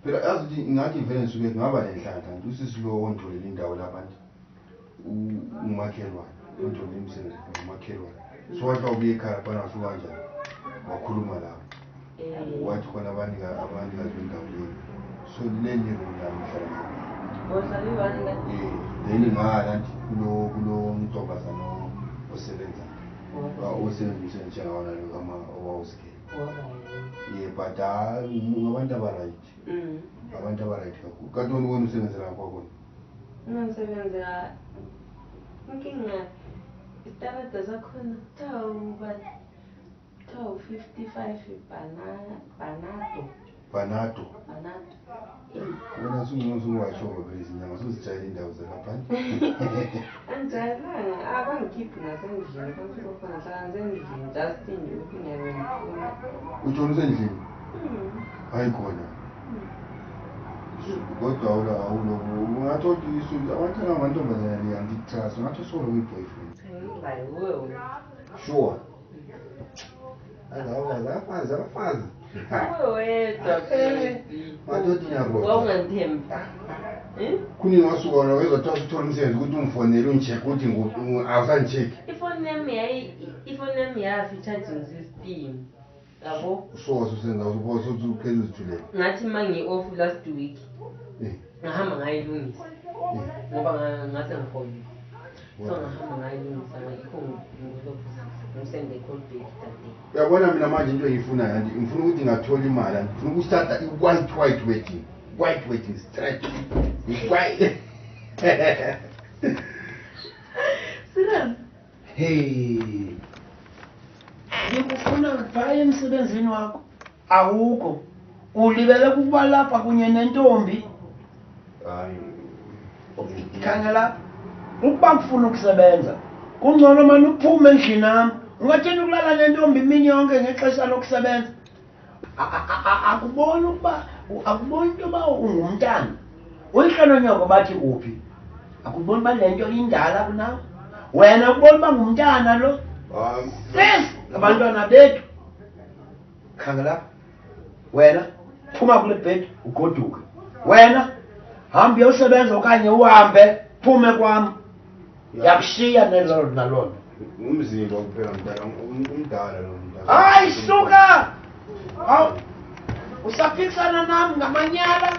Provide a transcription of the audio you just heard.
Phela yazi ukuthi ngathi vele ngisuke ngaba nenhlanhla nje usisi lo onditholele indawo lapha nje umakhelwane onditholele umsebenzi umakhelwane. So wathi ubuye ekhaya laphana wasuka kanjani wakhuluma labo wathi khona abanikazi bendawo leyo so leli room lami ngihlala Ohlala iyi-one la. Then ngala nje kulo ntombazana osebenzayo osebenza umsebenzi njengawona lo owawusigele. Yeah, but hayi ngabantu aba-right. Abantu aba-right kakhulu. Kanti wena wena usebenzela kwakhona? Mina ngisebenzela inkinga isitarada sakhona kuthiwa ubani? Kuthiwa u-55 Banato. Banato. Banato. Wena sungcono sungwasho vele izinyanga suzijayela indawo zalapha. Angijayelanga, abangikhiphi nasendlini, bafika khona ngihlala ngisendlini just nje ukuthi ngiyabe ngifuna. Utshona usendlini? Hayi khona. Kodwa awula awuloku ungathi uthi abantwana amantombazana le angitrust ungathi usolo kuyi-boyfriend. Angilayo uwe wena. Sure. Abafazi abafazi abafazi. Uwe wedwa baby. Madoda unyarota. Wawungangithembi. Kunini wasuka wena wezwa kuthiwa usuthola umsebenzi ukuthi ungifonele ungi-check ukuthi awusangi-check. Ifoni yami yayi ifoni yami yafa i-charging system. Yabo? So wasusenza usuthi uphela uzithulele. Ngathi uma ngi-off last week ngahamba ngayilungisa ngoba ngase ngiholile. So ngahamba ngayilungisa yikho ngilokhu ngisende call back that day. Uyabona mina manje into engiyifunayo anti ngifuna ukuthi ngingathola imali anti ngifuna ukustarta i-white white wedding. White wedding straight. White. Serious? Hey. Ngikufuna phaya emsebenzini wakho. Awukho. Ulibele kukuba lapha kunye nentombi. Hayi. Khangela ukuba kufuna ukusebenza. Kungcono manje uphume endlini nami. Ungathini ukulala nentombi imini yonke ngexesha lokusebenza? Akuboni ukuba akuboni into yoba ungumntana. Uyihlononyoko bathi uphi? Akuboni uba le nto indala kunawe? Wena ukubona uba ngumntana lo? Sis, abantwana bethu. Khangela. Wena phuma kule bhedi ugoduke. Wena hamba uyosebenza okanye uhambe phume kwam. Yakushiya nelo nalona. Umzimba kuphela mdala umdala lo mdala. Hayi suka! Hawu usaphikisana nami ngamanyala.